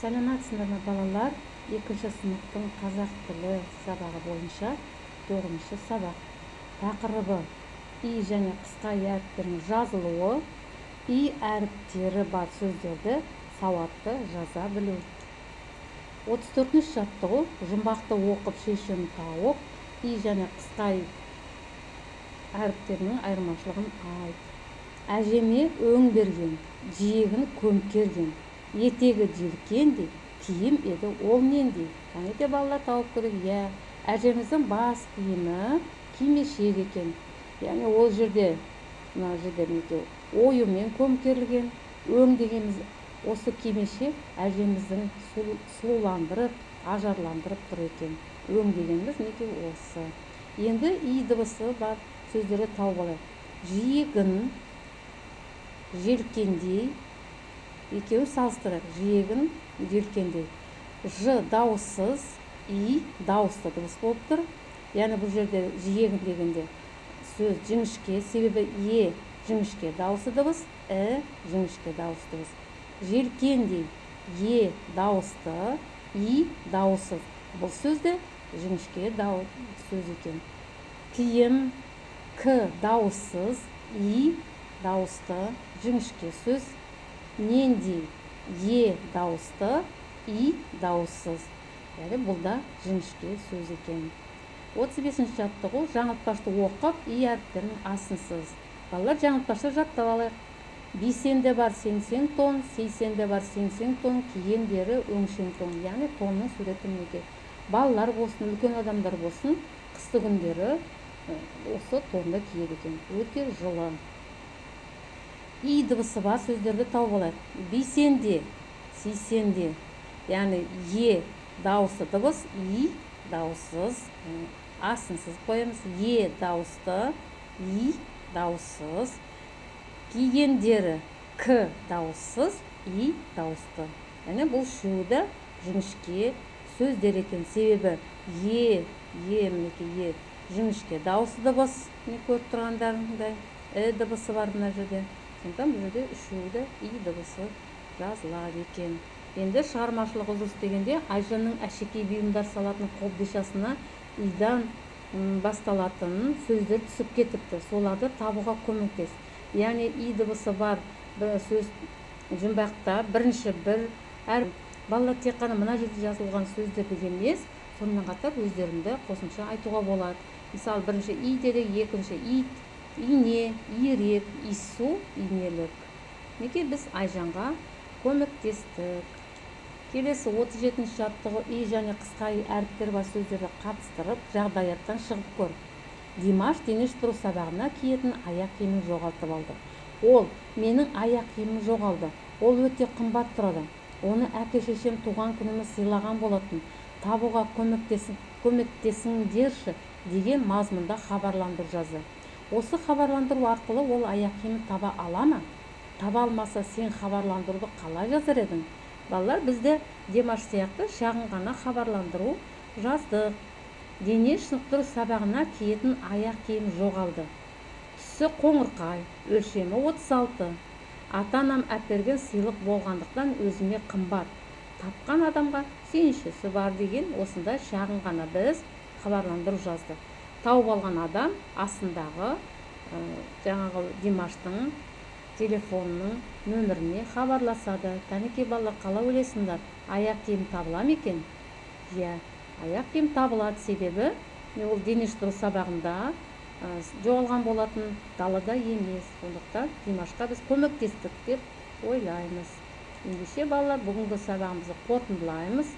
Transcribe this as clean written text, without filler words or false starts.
Сәлеметсіңдер ме, балалар? Екінші сыныптың қазақ тілі сабағы бойынша 9-шы сабақ. Тақырыбы: и және қысқа и әріптерінің жазылуы, и әріптері бар сөздерді сауатты жаза білу. 34-ші жаттығу. Жұмбақты оқып, шешім тауып, и және қысқа и әріптерінің айырмашылығын айт. Әжеме өң берген, жиегін көмкерген, етегі желкендей, киім еді ол нендей? Кәне де, балалар, тауып көрейік. Иә, әжеміздің бас киімі кимешек екен. Яғни ол жерде, мына жерде, мінекей, оюмен көмкерілген. Өң дегеніміз осы кимешек әжеміздің сұлуландырып, ажарландырып тұр екен. Өң дегеніміз, мінекей, осы. Енді и дыбысы бар сөздерді тауып алайық. Жиегін, желкендей, екеуін салыстырайық. Жиегін, желкендей. Ж дауыссыз, и дауысты дыбыс болып тұр. Яғни бұл жерде жиегін дегенде сөз жіңішке, себебі е жіңішке дауысты дыбыс, і жіңішке дауысты дыбыс. Желкендей: е дауысты, и дауыссыз. Бұл сөз де жіңішке сөз екен. Киім: к дауыссыз, и дауысты жіңішке сөз. Нендей: е дауысты, и дауыссыз, яғни бұл да жіңішке сөз екен. 35-ші жаттығу. Жаңылтпашты оқып, и әріптерінің астын сыз. Балалар, жаңылтпашты жаттап алайық. Бейсенде бар сеңсең тон, сейсенде бар сеңсең тон, кигендері өңшең тон. Яғни тонның суреті, мінекей. Балалар болсын, үлкен адамдар болсын, қысты күндері осы тонды киеді екен, өте жылы. И дыбысы бар сөздерді тауып алайық. Бейсенде, сейсенде, яғни е дауысты дыбыс, и дауыссыз, астын сызып қоямыз. Е дауысты, и дауыссыз. Кигендері: к дауыссыз, и дауысты. Яғни бұл үшеуі де жіңішке сөздер екен, себебі е, е, мінекей, е жіңішке дауысты дыбыс, міне, көріп тұрғандарыңдай, і дыбысы бар мына жерде. Сондықтан бұл жерде үшеуі де и дыбысы жазылады екен. Енді шығармашылық үзіліс дегенде, Айжанның әшекей бұйымдар салатын қобдишасына идан басталатын сөздер түсіп кетіпті, соларды табуға көмектес. Яғни и дыбысы бар бір сөз жұмбақта бірінші бір әр балалар тек қана мына жерде жазылған сөздерді емес, сонымен қатар өздерінде қосымша айтуға болады. Мысалы, бірінші и дедік, екінші ит, ине, ирек, иіссу, инелік. Мінекей, біз Айжанға көмектестік. Келесі 37-ші жаттығу. И және қысқа и әріптері бар сөздерді қатыстырып, жағдаяттан шығып көр. Димаш дене шынықтыру сабағына киетін аяқ киімін жоғалтып алды. Ол: «Менің аяқ киімім жоғалды, ол өте қымбат тұрады, оны әке шешем туған күніме сыйлаған болатын, табуға көмектесіңдерші», – деген мазмұнда хабарландыру жазды. Осы хабарландыру арқылы ол аяқ киімін таба ала ма? Таба алмаса, сен хабарландыруды қалай жазар едің? Балалар, бізде Димаш сияқты шағын ғана хабарландыру жаздық. Дене шынықтыру сабағына киетін аяқ киім жоғалды, түсі қоңырқай, өлшемі 36, ата анам әперген сыйлық болғандықтан өзіме қымбат, тапқан адамға сүйіншісі бар деген осындай шағын ғана біз хабарландыру жаздық. Тауып алған адам астындағы жаңағы Димаштың телефонының нөміріне хабарласады. Кәнекей, балалар, қалай ойлайсыңдар, аяқ киім табыла ма екен? Иә, аяқ киім табылады, себебі ол дене шынықтыру сабағында жоғалған болатын, далада емес. Сондықтан Димашқа біз көмектестік деп ойлаймыз. Ендеше, балалар, бүгінгі сабағымызды қорытындылаймыз.